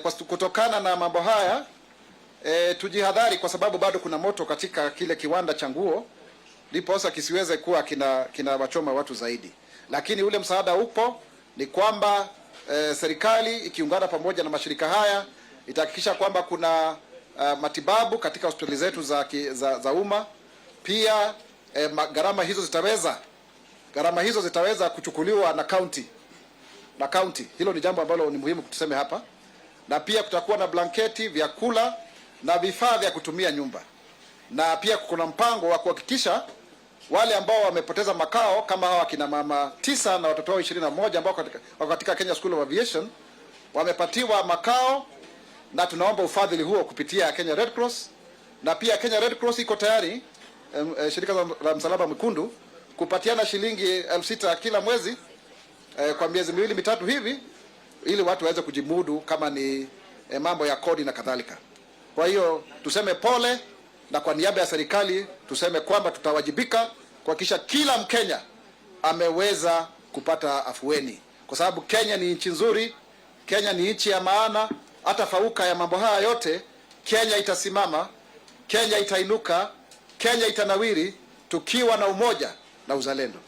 Kwa kutokana na mambo haya tujihadhari kwa sababu bado kuna moto katika kile kiwanda cha nguo, ndiposa kisiweze kuwa kina wachoma watu zaidi, lakini ule msaada upo. Ni kwamba serikali ikiungana pamoja na mashirika haya itahakikisha kwamba kuna matibabu katika hospitali zetu za umma. Pia gharama hizo zitaweza kuchukuliwa na county. Hilo ni jambo ambalo ni muhimu tuseme hapa, na pia kutakuwa na blanketi, vyakula na vifaa vya kutumia nyumba, na pia kuna mpango wa kuhakikisha wale ambao wamepoteza makao kama hawa kina mama 9 na watoto wao 21 ambao wako katika Kenya School of Aviation wamepatiwa makao, na tunaomba ufadhili huo kupitia Kenya Red Cross, na pia Kenya Red Cross iko tayari shirika la Msalaba Mwekundu kupatiana shilingi 6,000 kila mwezi kwa miezi miwili mitatu hivi ili watu waweze kujimudu kama ni mambo ya kodi na kadhalika. Kwa hiyo tuseme pole, na kwa niaba ya serikali tuseme kwamba tutawajibika kuhakikisha kila Mkenya ameweza kupata afueni, kwa sababu Kenya ni nchi nzuri, Kenya ni nchi ya maana. Hata fauka ya mambo haya yote, Kenya itasimama, Kenya itainuka, Kenya itanawiri tukiwa na umoja na uzalendo.